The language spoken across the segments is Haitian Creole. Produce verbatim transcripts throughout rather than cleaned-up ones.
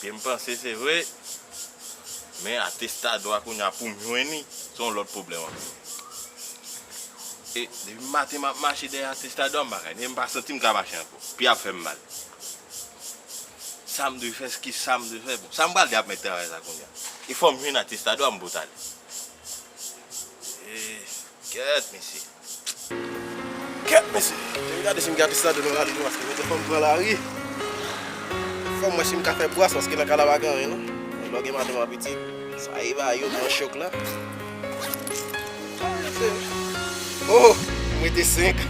Ke m panse se vre, men atestado a kounye a pou m jwenn li, se yon lòt pwoblèm ankò. E depi maten m ap mache dèyè atestado a, m pa ka, e m pa santi m ka mache ankò. Pye ap fè m mal. Sa m dwe fè, ki sa m dwe fè? Bon, sa m pral di ap mèt travay sa kounye a. E fò m jwenn atestado a, m pou t ale. E, kèt, mesye. Kèt, mesye. Depi gade si m gen atestado nan lari, non, paske mwen te fò m pran lari. Fò m wè si m ka fè bras, paske nan kay la pa gen anyen, non. Lè w gen madanm ak pitit, sa rive a yo pran chòk la. Oh, m rete senk.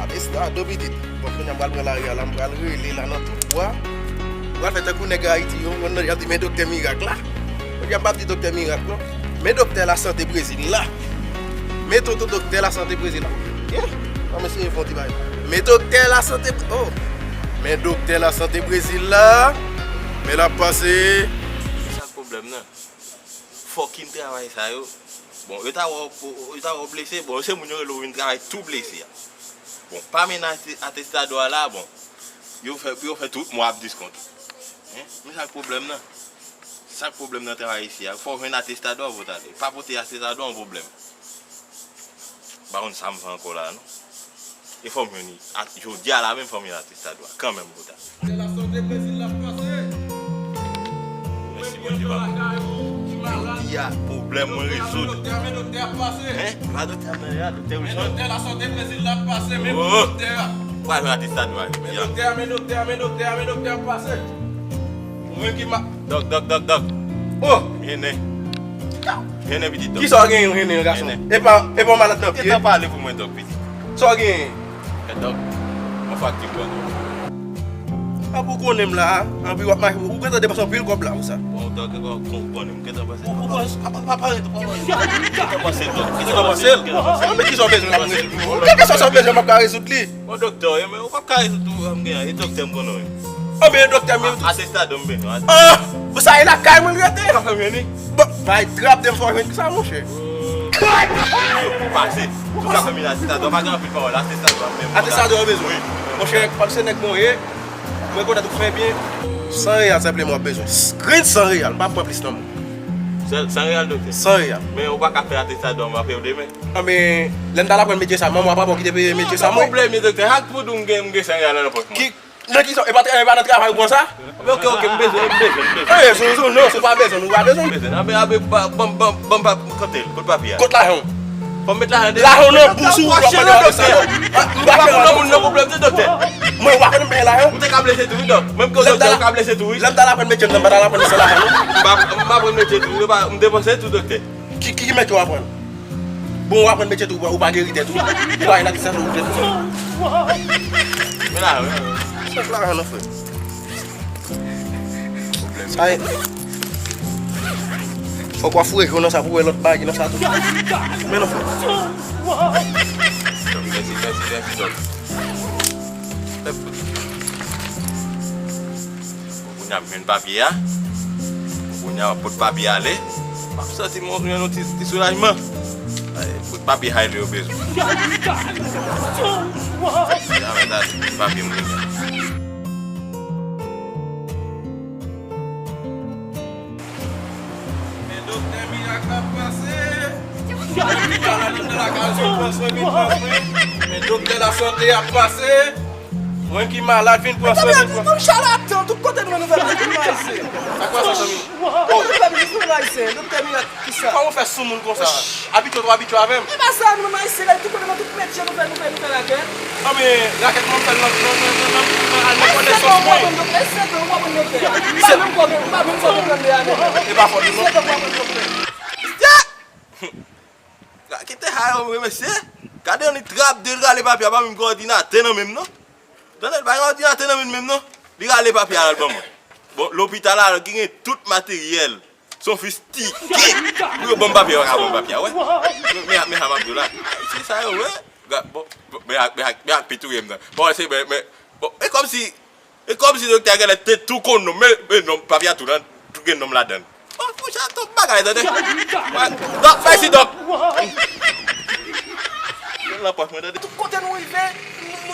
Atestado pitit. Bon, kounye a m pral pran lari a la, m pral rele la nan tout bwa. M pral fè tankou nèg Ayiti yo, konn nan y ap di men doktè mirak la. Ebyen, m p ap di doktè mirak non. Men doktè lasante Brezil la. Men tonton doktè lasante Brezil la. Yeah. An m eseye fè yon ti bagay. Men doktè lasante, oh. Men doktè lasante Brezil la. Men l ap pase. Sa pwoblèm nan? Fucking travay sa yo. Bon, yo ta wè w, yo ta wè w blese, bon, se moun yo rele w vin travay tou blese a. Bon, pa mennen ate-, atestado a la, bon. Yo fè, yo fè tout mwa ap diskonte. Hein? Men sa k pwoblèm nan. Sa k pwoblèm nan travay isi a. Fò w jwenn atestado a pou w t ale. Pa pote atestado a yon pwoblèm. M pa konn sa m fè ankò la, non. E fò m jwenn li. A, jodi a la menm fò m jwenn atestado a. Kanmenm, bouda. Doktè lasante Brezil la pase. Mèsi Bondye, papa. Jodi a, pwoblèm mwen rezoud. Doktè, men doktè a pase. Hein? Pa doktè a, men a, doktè Wilson. Men doktè lasante Brezil la pase, men doktè a. Pral jwenn atestado a, jodi a. Men doktè a, men doktè a, men doktè a, men doktè a pase. Mwen ki ma- Dòk, dòk, dòk, dòk. Oh! Jennen. Jennen pitit dòk. Kisa w genyen, jennen, gason? Jennen. E pa, e pa w malad nan pye? Gentan pale pou mwen dòk pitit. Sa w genyen? E dòk, mwen fakti pou nou. Anpi w konnen m la, anpi w ap mache, ou gentan depanse anpil kòb la, konsa. Bon, dòk, ou konnen m gentan panse. Ou, ou panse, pa, pa, pa, pa, pa, gentan panse dòk. Gentan panse l? Gentan panse. Anpi kisa w bezwen la pou mwen? Kèlkeswa sa w bezwen, m ap ka rezoud li. Bon, doktè w ye, men ou p ap ka rezoud tou, m gen, e doktè m konnen w ye. Anben, e doktè m ye tou. Atestado m bezwen. Ah! Bon, sa e lakay mwen l rete. Ou ka fè m jwenn li? Bon, bay trap de m fò jwenn sa, monchè. Pase. Ou ka fè m jwenn atestado, pa gen anpil pawòl, atestado ap menm. Atestado w bezwen? Wi. Monchè, kòm se nèg mwen ye, mwen rekonèt ou fè byen. San reyal senpleman w ap bezwen. Grenn san reyal, m p ap pran plis nan men w. Sèl san reyal, doktè? San reyal. Men ou pa ka fè atestado m ap fè w demen? Anben, lè m t al aprann metye sa, manman w a papa w ki te peye metye sa, mwen. Pa pwoblèm, doktè. Ak pou di w m gen, m gen san reyal nan pòch mwen. Ki, nan ki sa, e pa, e pa nan travay ou pran sa? Ok, ok, m bezwen, m bezwen, m bezwen. Eh, sou, sou, non, sou pa bezwen, nou pa bezwen. M bezwen. Anben, anben, ba, ban m, ban m, ban m pa, kote l, kote papye a? Kot lajan w? Fò m met lajan de. Lajan w nan bous ou, w ap mande w sa, non? Ah, m pa fè nan moun nan pwoblèm, se doktè. Mwen, w pa konn m pa gen lajan? Ou te ka blese tou, wi, dòk. Menm ke w doktè, ou ka blese tou, wi. Lè m t al aprann metye m nan, m pa t al aprann san lajan, non. M pa, m pa aprann metye tou, wi, m depanse tou, doktè. Ki, ki, ki mèt ou aprann? Bon, ou aprann metye tou, ou pa geri tèt ou. Ou pa gen atestasyon pou tèt ou. Men la, men la. Chèf la, non, frè. Sa e. Fòk w a foure jou nan sa pou wè lòt bagay nan sa tou. Men non, frè. Mèsi, mèsi, mèsi, dòk. Kounye a m jwenn papye a. Kounye a m ap pot papye ale. M ap santi m jwenn yon ti, ti soulajman. Ay, pot papye hay yo bezwen. Sa mèt ale, papye m kounye a. Men doktè mirak la pase. Mwen ki malad, vin pran swen, vin pran swen. Men doktè lasante ap pase. Mwen ki malad, vin pran swen, vin pran swen. Mesye, nou, nou chalatan, tout kote nou, nou fè nou ayisyen. Sa kwa sa, zanmi? Kote nou fè biznis nou, nou ayisyen, doktè mirak, kisa? Kòman w fè sou moun konsa? Abitye w twò abitye avè m. E pa sa, nou menm ayisyen, tout kote nan tout metye, nou fè, nou fè, nou fè rakèt. Non, men rakèt mwen fè nan, nan, nan, nan, nan, nan, nan konesans mwen. Ayisyen, w ap aprann doktè, ayisyen, w ap aprann doktè. M pa menm konprann, m pa menm konprann de avè. E pa fòt li, non. Ayisyen, w ap aprann doktè. Kite sa yo vre, mesye. Gade yon li trap de l rale papye a, pa menm gen òdinatè nan men m, non. Tande, l pa gen òdinatè nan men l menm, non. Li rale papye a, l al ban mwen. Bon, lopital la, ki gen tout materyèl. Se yon fistike. Pou yo ban m papye a, yo pa ka ban m papye a, wè. Men, men, men sa m ap di w la. Se sa yo, wè. Bon, bon, men ak, men ak, men ak pi touye m nan. Bon, se, men, men, bon, e kòmsi E kòmsi doktè a genlè te tou konn non m, men, men non, papye a tou la, tou gen non m ladan l. Oh, monchè, twòp bagay, tande. Dòk, mèsi, dòk. Nan pòch mwen, tande. Tout kote nou rive, nou,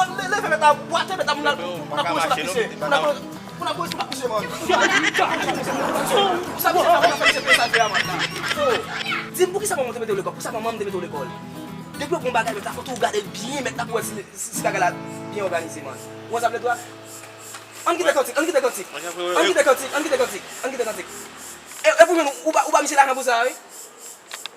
leve mèt la, bwate mèt la, moun nan, moun nan kòmanse, moun nan pise, moun nan kòmanse, moun nan pise, moun nan pise, man. Sa misye fè, moun nan fè misye peye sa l fè a, man. Oh, di m poukisa manman w te mete w lekòl? Poukisa manman m te mete w lekòl? Depi w gon bagay mèt la, fò tou w gade l byen mèt la pou w wè si, si, si bagay la byen òganize, man. Ou wè sa m vle di w a? Ann kite kantik, ann kite kantik. Ann kite kantik, ann kite kantik, ann kite kantik. E, e pou mwen, ou ba, ou ba misye lajan pou sa, wi.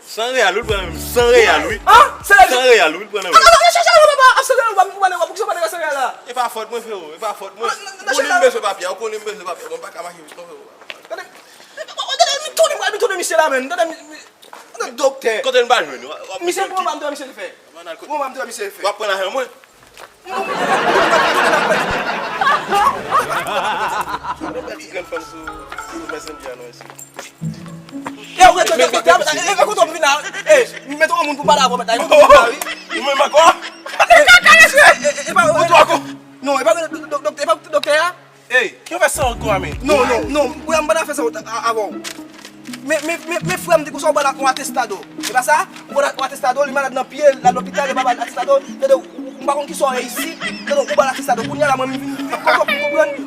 San reyal, wi, l pran nan men m. San reyal, wi. An? San reyal? San reyal, wi, l pran nan men m. An, an, an, chache avan, papa. Ap san reyal, ou ba, ou ba, ou ba, poukisa w pa te san reyal la? E pa fòt mwen, frero, e pa fòt mwen. Ou konnen m bezwen papye, ou konnen m bezwen papye. Bon, m pa ka mache vit, non, frero. Gade, gade, mi tounen, mi tounen misye la, menm. Gade, mi, mi, gade doktè. Kote n ba jwenn ou? Misye, bon, m pa m te wè misye te fè. Bon, m pa m te wè misye te fè. W ap pran lajan mwen? Yon bèl ti grenn fanm sou, sou Messenger a, non, isi. E, ou ret, doktè, e, e, kote w vin la? E, mete yon moun pou pale avè w, mèt la, e, kote w vin la, wi? Ou menm ankò? E, e, e, e pa, ou tou ankò? Non, e pa, do-, do-, doktè, e pa doktè a? Ey, ki w fè sa ankò a, men? Non, non, non, m pa nan fè sa avè w. Men, men, men, men frè m, te konsa w ba l yon atestado. E pa sa? Ou ba l yon atestado, li malad nan pye l, l al lopital, yo pa ba l atestado. Tande, ou, ou pa konn kisa w reyisi. Tande, ou ba l atestado. Kounye a la, mwen, m vin, m vin konprann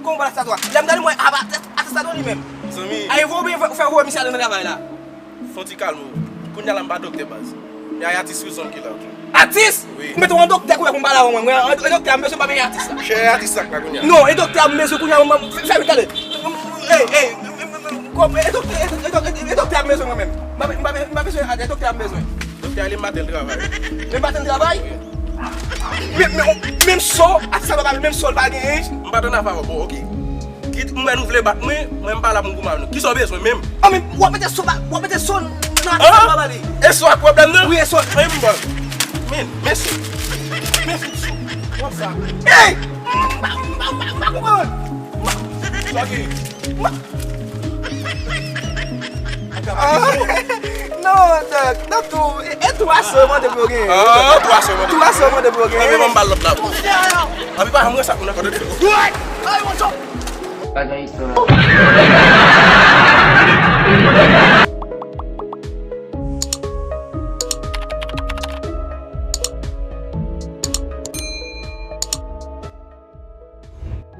kòman w ba l atestado a. Lè m gade, mwen, a, atestado li menm. Zanmi. A, e vre oubyen fè, fè voye misye ale nan travay la? Fon ti kalme w. Kounye a la, m pa doktè, baz. Men a atis wi, zòm ki la, ok. Atis? Wi. Ou mete yon doktè kounye a pou m pale avè w, mwen. Mwen, e doktè a m bezwen, m pa bezwen atis la. Chè atis la k la kounye a. Non, e doktè a m bezwen kounye a, mwen, fè, fè vit, ale. Ey, ey, e doktè, e, e, e, e doktè a m bezwen mwen menm. M pa, m pa, m pa bezwen, e doktè a m bezwen. Doktè a li maten l travay. Li maten l travay? Wi. Men, men, men so, atis la pa pale, men so l pa genyen. M pa tande afè a, bon, ok. Kit, mwen, nou vle bat mwen, mwen m pa la pou m goumen avè nou. Kisa w bezwen menm? An, men w ap mete so, w ap mete so nan atis la pou w pale. E so a pwoblèm nan? Wi, e so. Men m ba. Men, men so. Men so. Wap sa. Ey! M pa, m pa, m pa, m pa konprann. Sa ki? Ah, non, dòk, nan tou, e, e tou ase w mande pou yo genyen. Ah, tou ase w mande pou yo genyen. Tou ase w mande pou yo genyen. Anben, ban m ba l lòt la. Anpi pa janm wè sa moun nan konn fè. Ay, mon chòp. Pa gen istwa.